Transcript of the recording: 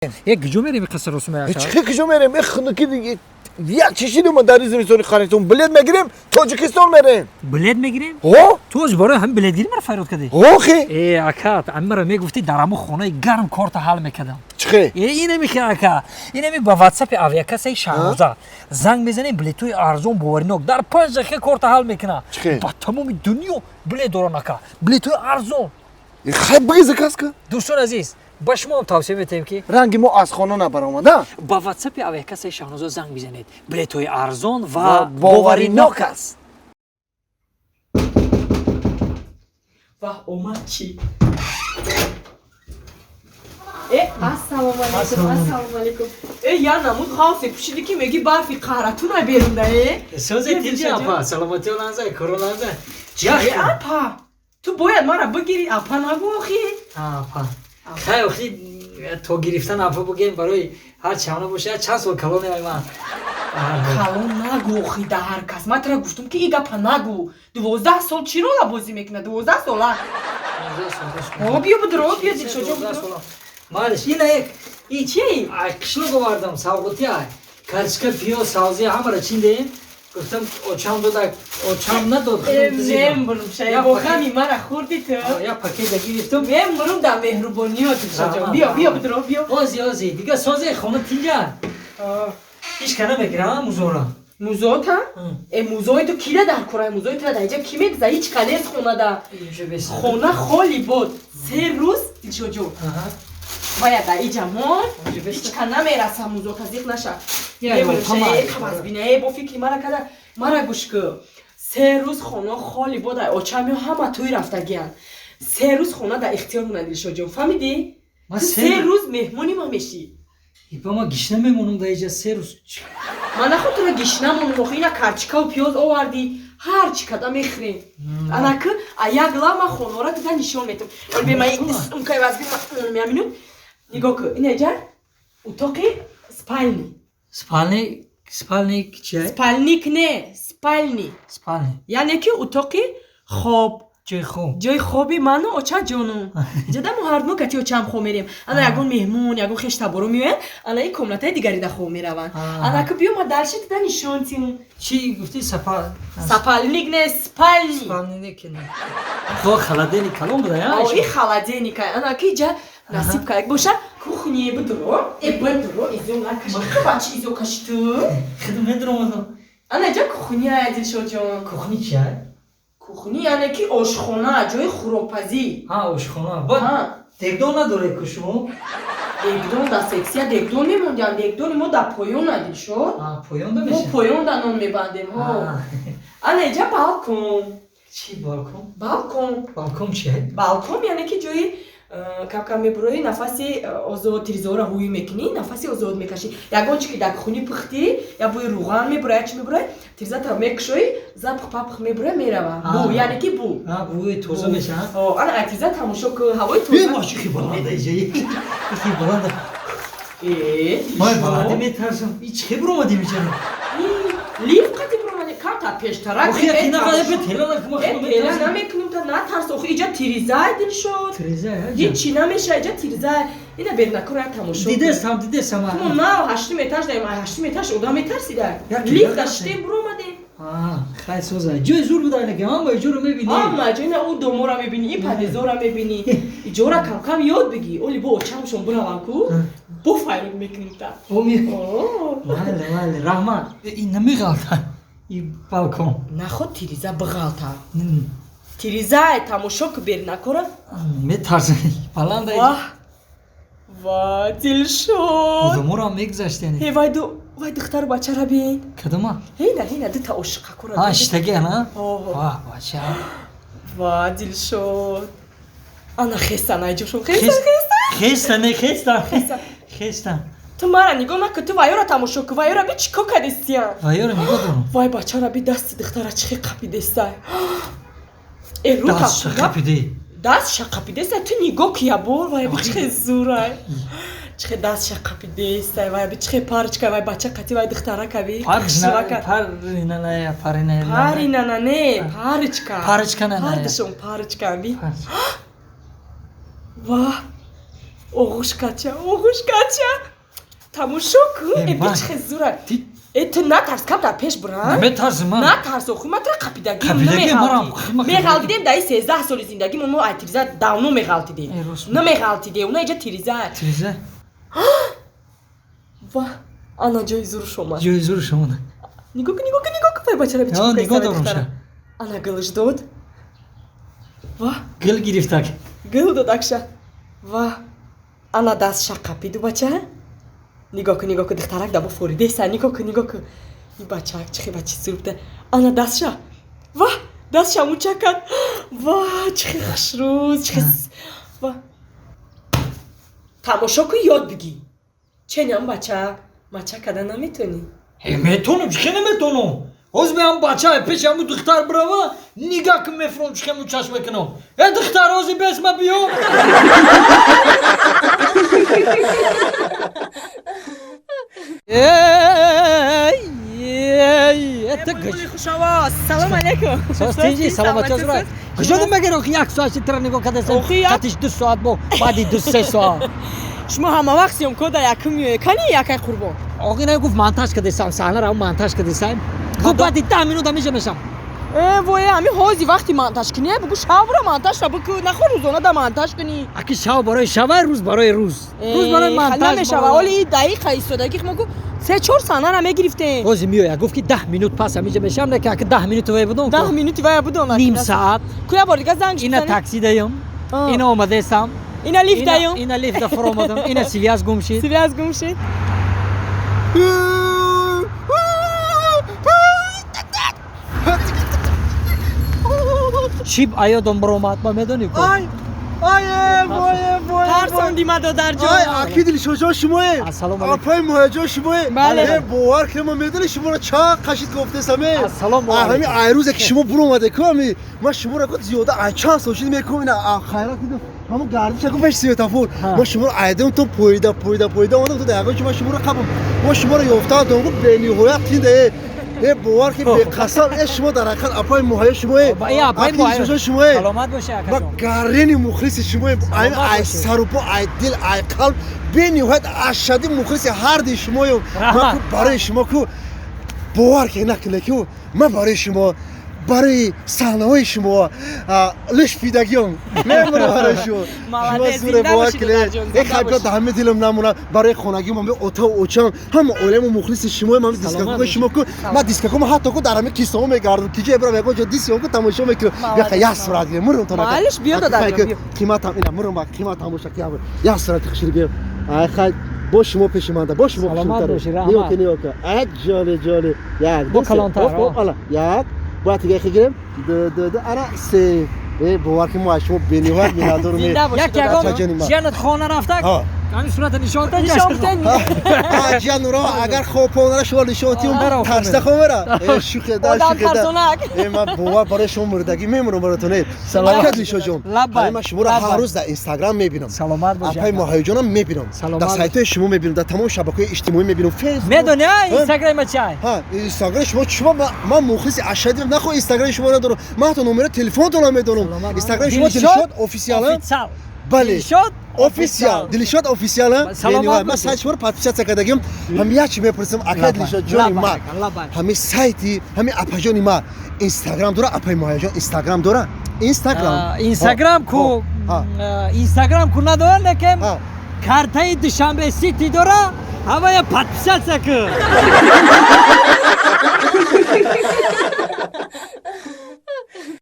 Э, куҷо мерем қисса росума? Чӣ куҷо мерем? Э, хунуки як чишидум дар зимистони харитон билет мегирем, Тоҷикистон мерем. Билет мегирем? Ҳо. Ту аз барои ҳамин билетгирӣ мара фарёд кардӣ? Ҳо, хе. Э, ака, амара мегуфтӣ, дар ҳамун хонаи гарм корта ҳал мекардам. Чӣ хе? Э, инами хе, ака, инами ба ватсапи авиакассаи Шаҳноза занг мезанем, билетҳои арзон, боваринок, дар 5 дақиқа корта ҳал мекунад. Чӣ хе? Ба тамоми дунё билет доран, ака, билетҳои арзон. Хай, биги, заказ ка. Дӯстон азиз, ба шумо тавсия метаҳем, ки ранги мо аз хона набаромада. Ба ватсапи авиакассаи Шаҳноза занг бизанед, билетҳои арзон ва ва боваринок аст. Ваҳ, омад чӣ? Э, ассалому алайкум, ассалому алайкум. Э, я намуд хавфе пушиди, ки меги барфи қаҳратуна берунда, э. Созе, тинҷи, апа, саломатиё ланза, коро ланза. Э, апа, ту бояд мара бигирӣ, апа нагӯ охи. Апа, хай, охи, то гирифтан апа бугем, барои ҳар чанд бошад, чанд сол калоне ман. Калон нагӯ охи да ҳар кас. Ман тара гуфтум, ки и гапа нагӯ. 12 сол чӣ рола бозӣ мекунад? 12 сола. О, биё, бидро, биё, Дилшоҷон, бидро. Малиш, ина як И чи? Ай, қишлоқ овардам, савғоти, ай картишка, пиёз, савзи, ҳамаро чиндем. Гуфтам, очам дода, очам надод. Мембурум, шайбохами мара хӯрди ту. Я пакета гирифтам. Мембурум дар меҳрубониё, Дилшоҷон. Биё, биё, бидро, биё. Ози, ози, дига созе, хона тинҷа, ҳеч ка намегирам музора. Музота? Э, музои ту кира дар кораи? Музои тура дар иҷа ки мегза? Ҳеч ка нест хонада. Хона холӣ буд 3 рӯз, Дилшоҷон. Бояд дар иҷа мон, ҳеч ка намераса музота, зиқ наша. Қабазбинае бо фикри мара када, мара гӯш кӯ. 3 рӯз хона холӣ буд, ай очамё ҳама тӯй рафтагиянд. 3 рӯз хона дар ихтиёр монад, Дилшоҷон, фаҳмидӣ? 3 рӯз меҳмони ма мешӣ. Ипа, ма гишна мемонам дар иҷа 3 рӯз. Ман наход тура гишна монам охи, ина карчикаву пиёз овардӣ, ҳар чӣ када мехӯрем. Анаки а як лав ман хонора дида нишон метам. Минут, нигоҳ кӯ, инаҷа утоқи спальни. Спальни, спальник чи? Спальник не, спальни. Спальни. Яъне ки утоқи хоб. Ҷои хоб. Ҷои хоби ману очаҷону. Иҷода мо ҳарду кати очаам хоб мерем. Ана ягон меҳмон, ягон хештаборо меоянд, ана ин комнатаи дигарида хоб мераванд. Анаки биё, ма дальше дида нишон тим. Чӣ гуфти, сапа? Сапальник не, спальни. Спальник не. Хо, холодильник калон буда, я? И холодильник анаки иҷа насиб каяк боша, кухне бидро, э, бидро, изо накаши, бачи, изо каши ту. Хидм медромадам. Ана иҷа кухня, Дилшоҷон. Кухни чия? Кухни яъне ки ошхона, ҷои хӯрокпазӣ. Ҳа, ошхона. Бад дегдон надоре ку шумо? Дегдон дар сексия дегдон мемондиам, дегдони мо дар поён, Дилшод. Поён да? Мо поён да нон мебандем. Ҳо, ана иҷа балкон. Чӣ балкон? Балкон. Балкон чия? Балкон яъне ки ҷои кам-кам мебуроӣ, нафаси озод, тирезаҳоро ҳӯй мекунӣ, нафаси озод мекашӣ. Ягон чи ки дар хунӣ пухтӣ, я бӯи руған мебура, я чи мебура, тирезата мекушоӣ, запах папах мебура, мерава. Бу, яъне ки бу. Бӯи тоза меша. Ана ай тиреза тамошо ку, ҳавои тоза. Бачи, хи баланда иҷа, хи баланда. Май баланди метарсам. И чӣ буромадим иҷа? Лифт қати буромадем, камтар пештарак. Тела намекунем, та натарс охи, иҷа тирезай, Дилшод, ҳичи намеша, иҷа тирезай. Ина бернакора тамошо. Дидесам, дидесам. Мо нав ҳаштум этаж даем, ҳаштум этаж одам метарсида. Лифт даштем, буромадем. Хай, соза, ҷои зур буда, ки ҳама иҷоро мебинӣ. Ҳама ҷо, ина ӯ домора мебинӣ, ин подъездора мебинӣ. Иҷора кам-кам ёд бигӣ, оли бо очамшон буравам ку, бо файрод мекунем та. Майли, майли, раҳмат. Ин намеғалта, и балкон? Наход тиреза бағалта. Тирезай тамошо ку, бернакора. Метарсам, баланда. Ва, Дилшод, доморам мегузаштен. Э, вай ду, вай духтару бачара бин. Кадома? Ҳейна, ҳейна, дута ошиқакура. А, шитаги ана ва бача. Ва, Дилшод, ана хестан, айҷошон хестан, хестан. Хеста не, хеста, хеста. Ту мара нигоҳ накун, ту вайёра тамошо ку, вайёра би, чӣ кор кардистиян. Вайёра нигоҳ дорам. Вай бачара би, дасти духтара чӣ хел қапидестай. Э, рӯ. Дастша қапиди. Дастша қапидестай, ту нигоҳ ку, ябор, вай би, чӣ хел зурай, чӣ хел дастша қапидестай, вай би, чӣ хел парочка, вай бача қати вай духтара каби. Паринана не, парочка. Парочка. Ҳардушон парочка би. Ва. Оғӯш кача, оғӯш кача. Тамошо кун, Э, э ман. бичхе зура. Э, ту натарс, кам дар пеш буран. Наметарсим ман. Натарс, охи ман тра қапидагим Қапидагӣ, марам, хима қапидагӣ. Меғалтидем даи 13 соли зиндагимон, мо ай тиреза давно меғалтидем. Э, рост. Намеғалтидем, уна иҷа тиреза. Тиреза. Ва, ана ҷои зурш омад. Ҷои зурш омад. Нигоҳ кун, нигоҳ кун, нигоҳ кун, вай бачара бичи. Ҳа, нигоҳ дорум ша. Ана гилш дод. Ва, Гил гирифтак. Гил дод акша. Ва, ана дастша қапиду бача. Нигоҳ кун, нигоҳ кун, духтарак даба форидеса, нигоҳ кун, нигоҳ кун. Ин бачаак чихе бачи зур буда. Ана дастша. Ва, дастша муча кард. Ва, чихе хушрӯз, чихе ва. Тамошо кун, ёд бигӣ. Ченям бачаак, мача карда наметонӣ. Э, метонам, чихе наметонам. Ҳозир меам бача пеши ҳамун духтар бирава, нигаҳ кун мефуром чихе мучаш мекунам. Э, духтар, ҳозир бес ма биё. Булбули хушовоз. Салом алейкум. Состинҷи, саломатӣ озура. Куҷо мегир охи як соат ши тира нигоҳ кардасем? Охи як- Қатиш 2 соат бо баъди 2-3 соат. Шумо ҳама вақт съёмка да якум меоед. Кани якай қурбон? Охи на гуфт монтаж кардасам, саҳнаро монтаж кардасам. Гуфт баъди 10 минут ҳамиҷа мешам. Э, вое, ҳами ҳози вақти монтаж кунӣ, бугу шавра монтажра бикӯ, нахо рӯзона да монтаж кунӣ. Аки шав барои шава, рӯз барои рӯз. Рӯз барои Э, монтаж. намешава. Оли и дақиқа истодагӣ мо гу се-чор саҳнара мегирифтем. Ҳозир меояд, гуфт ки 10 минут пас ҳамиҷа мешам, не ки аки 10 минут вай будам. 10 минути вая будон. Ним саат. Ку я бор дига занг Ина такси даём. Ина омадесам. Ина лифт даём. Ина лифт да фуромадам. Ина связь гум шид. Связь гум шид. Чип аёдам баромад, ма медонӣ ку? Ай, ай, вой, вой. Тарсонди ма додарҷон. Ай, аки Дилшодҷон шумое. Ассалому алайкум. Апаи Муҳайяҷон шумое. Бале. Э, бовар кунед, ман медонӣ шуморо чанд қашид гуфтесам, э. Ассалому алайкум. Ҳами айрӯзе ки шумо буромаде ку, ҳами ман шуморо ку зиёда ай чанд сол шуд мекунам, ина хайрат дидам. Ҳамон гардиша ку пеш светофор. Ман шуморо айдам то поида, поида, поида омадам то ягон чи ман шуморо қабам. Ман шуморо ёфтам, то гу бениҳоят тинда, э. Э, бовар ки беқасам, э, шумо дар ҳақиқат апаи Муҳайё шумое. Э, апаи Аки Муҳайё. Дилшодҷон шумое. Саломат бошӣ, Ма акаҷон. гарени мухлиси шумоем. Ай, Саломат ай бошед. сарупо, ай дил, ай қалб бениҳоят ашадди мухлиси ҳарди шумоем. Раҳмат. Ман ку барои шумо ку бовар ки накунед ку ман барои шумо, барои саҳнаҳои шумо лиш фидагиём мемонам барои шумо. Молодец, Шумо зуре зинда бовар бошед, кунед. додарҷон, Э, зинда хай биё бошед. да ҳама дилам намонам барои хонагиам, ҳама отаву очам, ҳама оиламо мухлиси шумоем, ҳама дискакои шумо ку ман дискакома ҳатто ку дар ҳами кистомо мегардам, ки ҷое бирам ягон ҷо дисиём ку тамошо мекунам. Молодец, Бия як сурат гирем, мурум то нака. Малиш, биё, Аки, додарҷон, хай, ки биё. қиматам ина мурум ба қиматам боша ки як сурати хушри гирем. Ай хай, бо шумо пеши манда, бо шумо Саломат хушрӯтар. бошӣ, раҳмат. Нигоҳ кун, нигоҳ кун. Ай ҷоли, ҷоли. Як, Бо ду, се. калонтар, Оп, оп, а. ала. Як, бояд дига хи гирем. Ду, ду, ду, ана, се. Э, бовар ки мо аз шумо бениҳоят миннатдорем. Зинда бошед, Як ягон додарҷон. Ҷони ман. ҷиянат хона рафтак, Ҳа. ҳамин сурата нишон та Нишон битен. А, ҷиян Нурова, агар хобпонара шумо нишон тиём, Ҳа. тарсида хоб мера. Э, шӯхе да, Одам шӯхе да. тарсонак. Э, ман бовар барои шумо мурдагӣ мемонам баротон. Э, Саломат. ака Дилшодҷон, Лаббай. ҳамин ман шуморо Лаббай. ҳар рӯз дар Инстаграм мебинам. Саломат бошӣ, Апаи ака. Муҳайёҷонам мебинам. Саломат Дар бошӣ. сайтҳои шумо мебинам, дар тамоми шабакаҳои иҷтимоӣ мебинам. Фейсбук. Медонӣ, а, Ҳа? Инстаграма чай? Ҳа, Инстаграми шумо шумо ман мухлиси ашаддим, нахо Инстаграми шумо надорам. Ман ҳатто номери телефонтонам медонам. Инстаграми шумо Дилшод официал? Официал. Бале. Дилшод Официал. Дилшод официал. Саломат Ман бошед. сайт шуморо подписаться кардагим. Ҳам як чи мепурсам, ака Лаббай. Дилшод ҷони Лаббай, ман. ака, лаббай. Ҳами сайти, ҳами апаҷони ман Инстаграм дора, апаи Муҳайёҷон Инстаграм дора? Инстаграм. Инстаграм ку Ҳа. Инстаграм ку надора, лекин Ҳа. картаи Душанбе Сити дора, ҳамая подписаться ку.